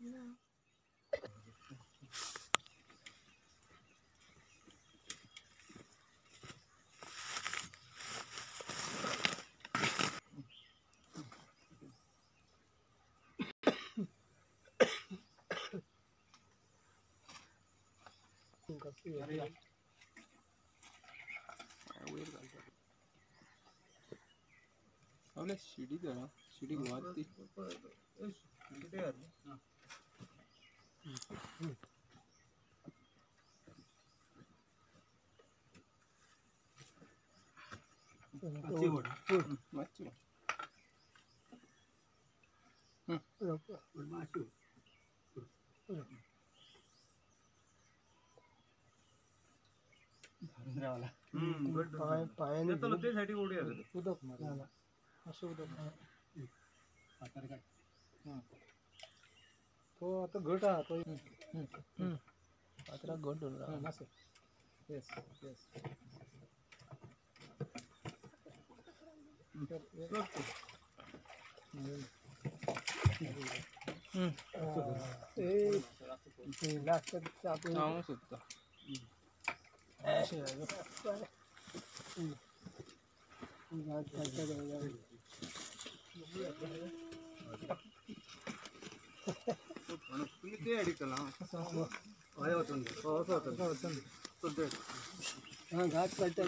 ना. ಅವಳೆ ಸಿಡಿದ ಸಿಡಿ ವಾತಿ तो आता घट आहा तो पात्राक घट दवरला. येस येस हांव सोदता. घात काडटा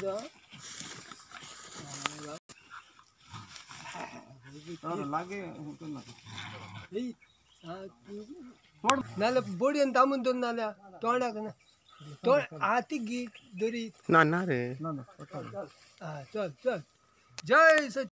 तो नाल्यार बोडयेन दामून दवर नाल्यार तोंडाक ना तोंड आती गी दोरी ना ना रे चल चल जय सच.